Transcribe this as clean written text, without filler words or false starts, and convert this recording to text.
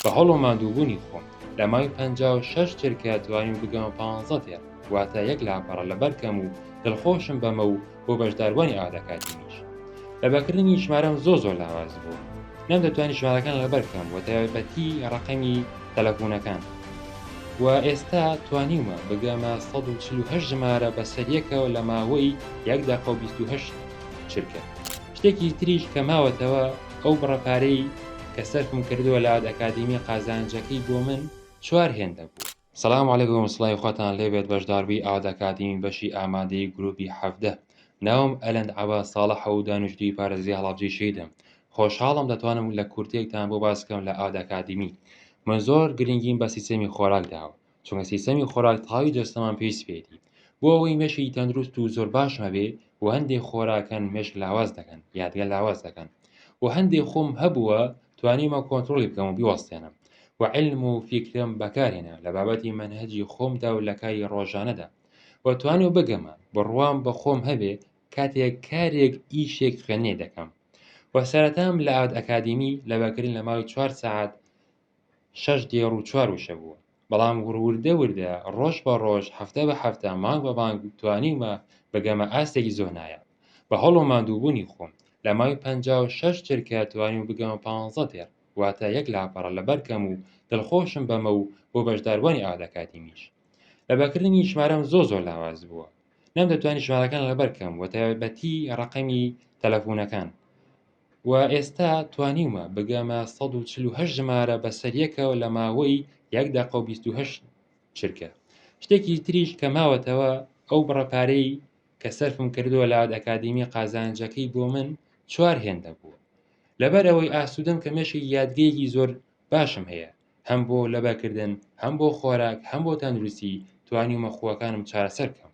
بە هەوڵ و ماندووبوونی خۆم لە ماوەی 56 چرکە توانیم بگەمە 15 دێڕ واتە یەک لاپەڕە لەبەر کەم و دڵخۆشم بەمە و بۆ بەشداربووانی ئاوات ئەکادیمیش لەبەرکردنی ژمارەم زۆر زۆر لاواز بوو نەمدەتوانی ژمارەکان لەبەر بکەم وە تایبەتی ڕەقەمی تەلەفونەکان و ئێستا توانیومە بگەمە 148 ژمارە بەسەر یەکەوە لە ماوەی یەک دەقە و 28 چرکە شتێکی تریش کە ماوەتەوە ئەو بڕە پارەی کە سەرفم کردووە لە ئاوات ئەکادیمی قازانجەکەی بۆ من چوار هێندە بوو. سلام علیکم سڵاوی خواتان لێبێت بەشداربووی ئاوات ئەکادیمی بەشی ئامادەیی گروپی 17 ناوم ئەلەند عەباس ساڵحە و دانیشتووی پارێزگای هەڵەبجەی شەهیدم خۆشحاڵم دەتوانم لە کورتەیەکتان بۆ باس بکەم لە ئاوات ئەکادیمی من زۆر گرنگیم بە سیستەمی خۆراک داوە چونکە سیستەمی خۆراک تەواوی جەستەمان پێویست پێیەتی بۆ ئەوەی مێشکی تەندروست و زۆر باش هەبێ و هەندێک خۆراکەن مێشک لاواز دەکەن یادگە لاواز دەکەن و هەندێک خۆم هەبووە توانیمە کۆنترۆڵی بکەم و بیوەستێنم و علم و فیکرم بەکارهێنا لە بابەتی مەنهەجی خۆمدا و لە کاری ڕۆژانەدا و توانیو بگەمە بڕوام بە خۆم هەبێ کاتێک کارێک ئیشێک خوێندنێ دەکەم و سەرەتام لە ئاوات ئەکادیمی لەبەرکردن لە ماوەی چوار سەعات شەش دێڕ و چوار وشە بووە بەڵام وردە وردە ڕۆژ بە ڕۆژ هەفتە بە هەفتە مانگ بە مانگ توانیومە بگەمە ئاستێکی زۆر نایاب بە هەوڵ و ماندووبوونی خۆم لە ماوەی 56 چرکە توانیم بگەمە 15 دێڕ واتە یەک لاپەڕە لەبەر کەم و دڵخۆشم بەمە و بۆ بەشداربووانی ئاوات ئەکادیمیش لەبەرکردنی ژمارەم زۆر زۆر لاواز بووە نەمدەتوانی ژمارەکان لەبەر کەم وە تایبەتی ڕەقەمی تەلەفونەکان و ئێستا توانیومە بگەمە 148 ژمارە بەسەر یەکەوە لە ماوەی یەک دەقە و 28 چرکە شتێکی تریش کە ماوەتەوە ئەو بڕە پارەی کە سەرفم کردووە لە ئاوات ئەکادیمی قازانجەکەی بۆ من چوار هێندە بووە لەبەر ئەوەی ئاسوودەم کە مێشکی یادگەیەکی زۆر باشم هەیە هەم بۆ لەبەرکردن هەم بۆ خۆراک هەم بۆ تەندروستی توانیومە خووەکانم چارەسەر بکەم.